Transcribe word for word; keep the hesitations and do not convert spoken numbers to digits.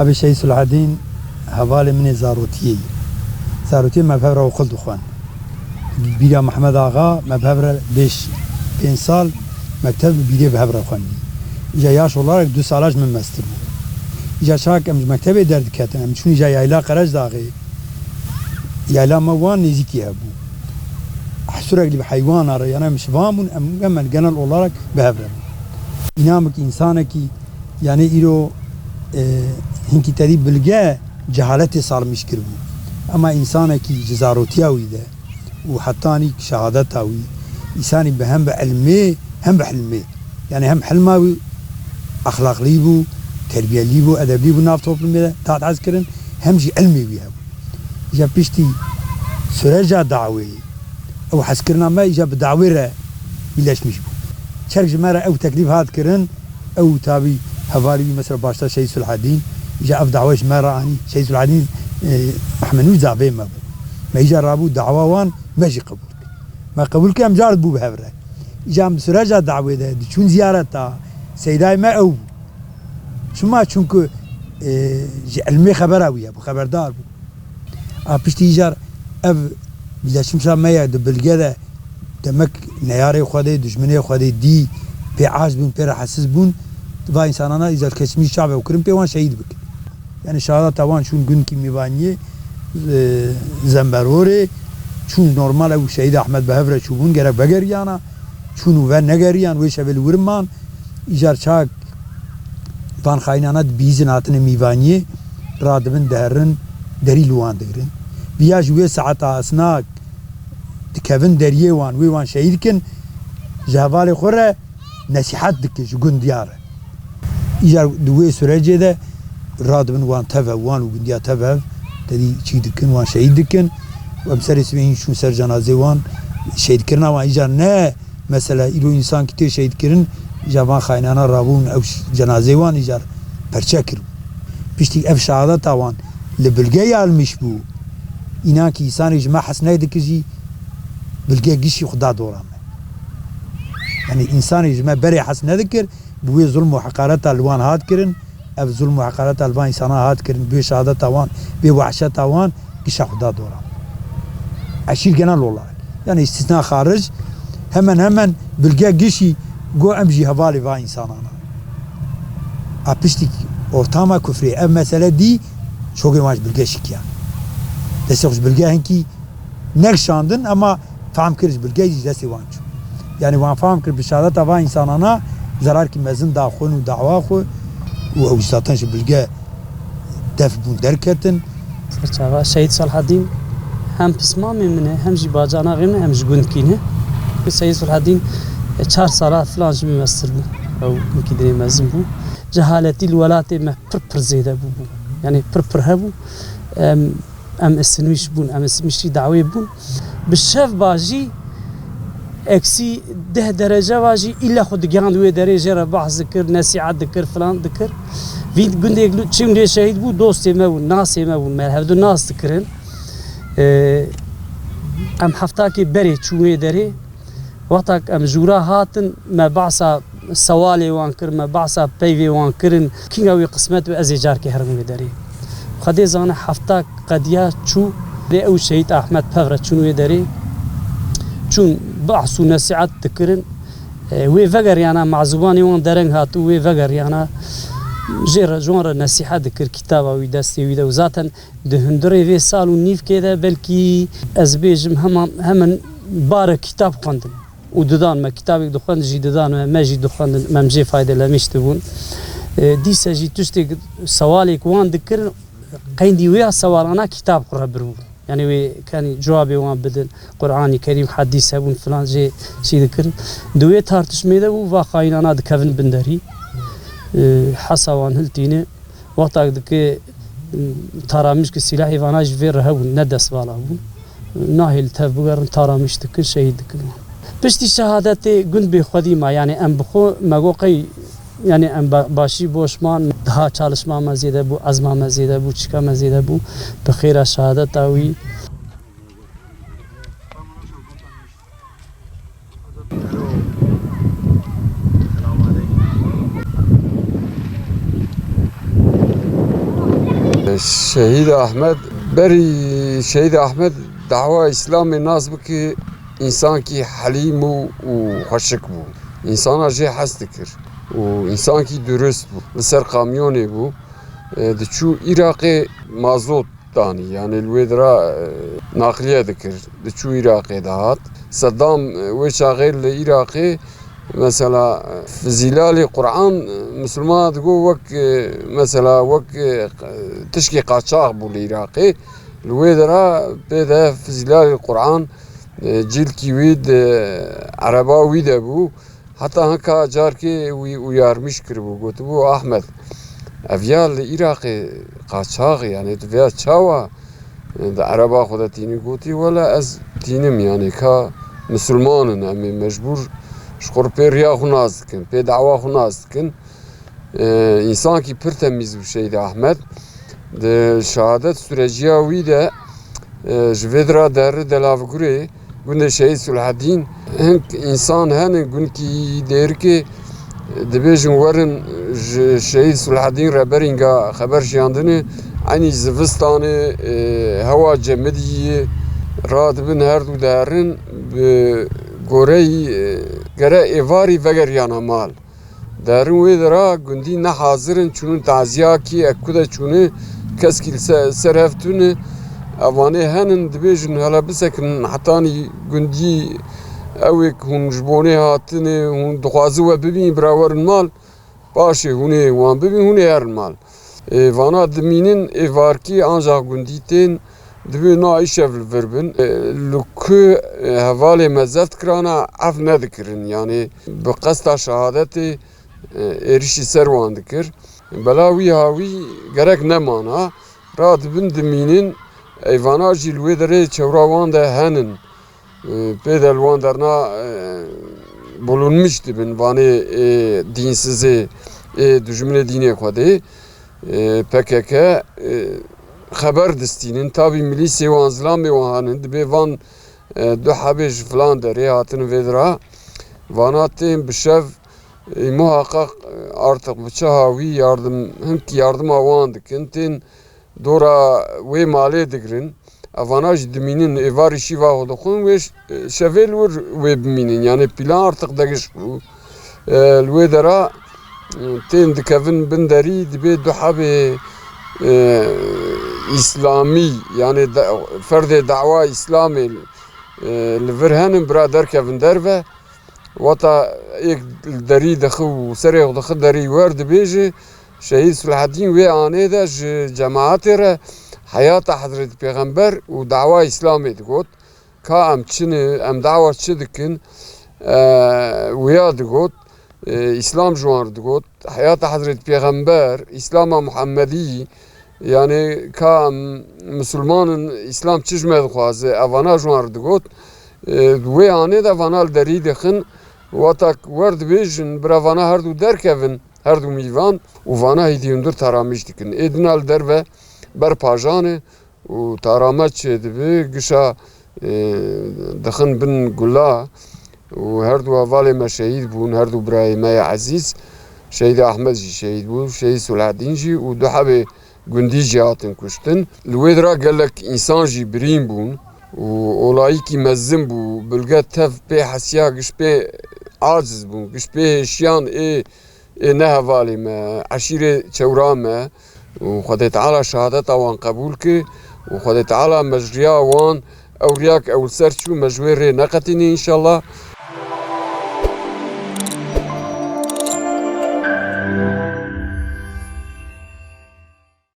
Abi Şehîd Sulhedîn hevalê min ê zarotiyê ye. Zarotiyê me bi hev re oxil dixwend. Bîra Mehmed Axa me bi hev re beş pênc sal mekteb û bîrê bi hev re xwendî. Îca yaş olarak du sala ji min mestir bû. Îca çak em ji mektebê derdiketin, em çûn îca yayla Qerecdaxê. Yayla me wan nêzîkî hebû. Sürekli bi heywana re, yani em şivan bûn, em, em genel olarak bi hev re bûn. Înamek însanekî, yani îro, e, hinkî tedî bilge cehaletê salmîş kiribû. Ema însanekî ji zarotiya wî de û hetanî şehadeta wî, însanî bi hem bi ilmê, hem bi hilmê. Yani hem hilma wî exlaqlî bû, terbiyelî bû, edeblî bû nav toplumê de, dihat hez kirin, hem jî ilmê wî hebû. Îca piştî süreca dawê, ew hezkirina me îca bi dawê re birleşmiş bû. Çerk ji me re ew teklîf hat kirin, ew tabî hevalî wî mesela başta Şehîd Sulhedîn, îca ev dawe ji me re anî. Şehîd Sulhedîn, e, Ehmed Nûr zavê me bû. Me îca rabû dawa wan, me jî qebûl kir. Me qebûl kir, em car bû bi hev re. Îca em bi süreca dawê de diçûn ziyareta seydayê me ew bû. Çima? Çunku, e, ji ilmê xebera wî hebû, xeberdar bû. A piştî îcar ev birleşmişa me ya di bilge de demek neyarê Xwedê, dijminê Xwedê dî, pê aciz bûn, pê rehetsiz bûn, va însanana îcar kesmî çav ew kirin, pê wan şehîd bikin. Yani şehadeta wan çûn gundkî Mîvaniyê, e, Zemberorê, çûn normal ew şehîd Ahmed bi hev re çûbûn, gerek vegeriyana, çûn û ve negeriyan, wê şevê li wir man, îcar çak van xayînana dibihîzin hatine Mîvaniyê, radibin diherin, derî li wan digirin. Viya ji wê saeta esnak dikevin deriyê wan, wê wan şehîd kin, ji hevalê xwe re nesîhet dike ji gundiya re. Îcar di wê sürecê de radibin wan tev hev, wan û gundiya tev hev, tedî çî dikin, wan şehîd dikin. Û em serê sibê hîn çûn ser cenazê wan, şehîdkirina wan îcar ne mesela îro însankî tê şehîdkirin, îcar van xayînana rabûn ew ş-, cenazê wan îcar perçe kiribû. Piştî ev şehadeta wan li bilge yalmîş bû, înan ki însanê ji me hes nedikir jî bilge gişî xwe da dora me. Yani însanê ji me berê hes nedikir, bi wê zulm û heqareta li wan hat kirin, ev zulm û heqareta li van însana hat kirin, bi wê şehadeta wan, bi wê wehşeta wan, gişa xwe da dora. Eşîr genel olarak. Yani îstîsna xaric, hemen hemen bilge gişî got em jî hevalê van însanana. A piştî ortama kufrê, ev mesele dî, çokê wan ji bilge şikiya. Destê xwe ji bilge hinkî nekişandin, ema fehm kir ji bilge jî destê wan çû. Yani wan fehm kir bi şehadeta van însanana zerarkî mezin da xwe û dawa xwe û ew zaten ji bilge def bûn derketin. Serçava Şehîd Selhedîn hem pismamê min e, hem jî bacanaxê min, hem ji gundkî ne. Seyîd Selhedîn, e, çar sala filan ji min mestir bû. Ew hinkî dinê mezin bû. Cehaletî li welatê me pir pir zêde bûbû. Yani pir pir hebû. Em Em isinmîş bûn, em isinmîşî dawê bûn. Bi şev ba jî eksî deh derece va jî îlla xwe digihand wê derê, jê re behs dikir, nesîhet dikir, filan dikir. Vî gundê çîm lê şehîd bû, dostê me bûn, nasê me bûn, me hevdu nas dikirin. Ee, em heftakê berê çû wê derê. Wextak em jûra hatin, me behsa sewalê wan kir, me behsa peyvê wan kirin. Kînga wî qismet be, ez ê carkê herim wê derê. Xwedê zane hefta qediya çû, lê ew şehîd Ahmed pev re çûn wê derê. Çûn behs û nesîhet dikirin. E, wê vegeriyana, mezûbanê wan dereng hatû, wê vegeriyana. Jê re, ji wan re nesîhet dikir, kitaba wî destê wî de û zaten Di hundirê vê sal û nîvkê de belkî ez bêjim heman, hemin bare kitab xwendin û didan me, kitabek dixwend jî didan me, me jî dixwendin, em jê faydelenmiş dibûn. E, dîse jî tiştek sewalek wan dikirin, qeydî wê ya sewalana kitab xwe re biribû. Yani wê, kanî cewabê wan bidin, Qur'anî Kerîm, hedîs hebûn filan jê çî dikirin. Di wê tartişmê de bû, va xayînana dikevin bin derî. E, hesa wan hiltîne. Wextak dike, taramîş ki sîlahê vana jî vê re hebûn, ne destvala bûn. Nahê li tev bigerin, taramîş dikin, şehîd dikin wan. Piştî şehadetê gund bê xwedî ma, yani em bi xwe me got qey, yani em ba-, başî boş man, daha çalışma me zêde bû, ezma me zêde bû, çika me zêde bû, bi xêra şehadeta wî. Şehîd Ahmed, berî Şehîd Ahmed dawa Îslamê nas bike, însankî helîm û, û xweşik bû. Însana jê hez dikir û însankî durust bû. Li ser kamyonê bû, e, diçû Iraqê mazot danî, yanî li wê dira, e, naqliye dikir, diçû Iraqê dihat. Sedam, e, wê çaxê li Iraqê, mesela, e, fizîlalê Quran, e, misilmana digot wek, e, mesela, wek, e, tişkê qaçax bû li Iraqê. Li wê dira pê de fizîlalê Quran, e, cîlkî wî di ereba wî de bû. Heta hinka carkê wî uyarmîş kiribû, gotibû, Ahmed, ev ya li Iraqê qaçax e, yanê tu vêya çawa di ereba xwe de tînî? Gotî, wele ez tînim, yanê ka misilman in, em ê mecbûr ji xwe re pê riya xwe nas dikin, pê dawa xwe nas dikin. E, însankî pir temîz bû Şehîd Ahmed. Di şehadet süreciya wî de, e, ji vê dira derî Delavgurê, gundê Şehîd Sulhedîn, hink însan hene, gundkî Dêrikê, dibêjin werin ji Şehîd Sulhedîn re berînga xeber jiyandinê, enî zivistanê, e, hewa cemidî ye, radibin her du diherin, bi goreyî, e, gere êvarî vegeriyana mal. Derin wê dira gundî ne hazir in, çûnin taziyakî, ek ku de çûnin, keskî li se-, ser hev tune. Evanê henin, dibêjin, hele bisekin hetanî gundî, ew ê ku hûn ji bonê hatine, hûn dixwazin we bibînin, bira werin mal, paşê hûn ê wan bibîn, hûn ê herin mal. Ê, vana dimînin, êvarkî ancax gundî tên, divê na îşev li vir bin. Ê, li ku, ê, hevalê me zeft kirana, ev nedikirin. Yanê bi qesta şehadetê, ê, êrişî ser wan dikir. Bela wî hawî gerek nemana. Radibin dimînin, ê, vana jî li wê derê çewra wan de henin. E, pê de li wan derna, e, bulunmiş dibin, vanê, e, dînsizê, ê dijminê dînê Xwedê, e, P K K, e, xeber distînin. Tabî milîsê wan, zilamê wan henin, dibê van, e, du hebê ji filan derê hatin vê dira. Vana tên bi şev, e, muhaqqaq, e, artıq bi çaha wî yardim, hink yardima wan dikin, tên dora wê malê digirin. Evana jî dimînin, êvarî şîva xwe dixwin, wê ş-, şevê li wir wê bimînin. Yanê pîlan artıq degiş bû. E, li wê dera, e, tên dikevin bin derî, dibê du hebê, e, îslamî, yanê de-, ferdê dawa îslamê, e, li vir henin, bira derkevin derve. Wata êk li derî dixi û serê xwe dixi derî wer dibêje, Şehîd Sulhedîn wê anê de ji cemaetê re heyata Hezretî Pêxember û dawa Îslamê digot. Ka em çi ne, em dawa çi dikin, e, wiya digot, e, Îslam ji wan re digot. Heyata Hezretî Pêxember, Îslama Muhemmedî, yanê ka em misilman in, Îslam çi ji me dixwaze, evana ji wan re digot. E, wê anê de vana li derî dixin, wata wer dibêjin, bira vana her du derkevin, her du mîvan û vana hêdî hundir taramîş dikin. Ê dina li derve ber pajan e û tarame çêdibe, gişa, e, dixin bin gula û her du hevalê me şehîd bûn, her du birayê me yê ezîz. Şehîd Ahmed jî şehîd bû, Şehîd Sulhedîn jî û du hebê gundî jî hatin kuştin. Li wê dira gelek însan jî birîn bûn û olayîkî mezin bû. Bilge tev pê hesiya, giş pê aciz bûn, giş pê hêşiyan ê, ê ne hevalê me, eşîrê çewra me û Xwedê Teala şehadeta wan qebûl ki û Xwedê Teala me ji riya wan, ew riya ki ew li ser çû, me ji wê rê neqetînî înşallah.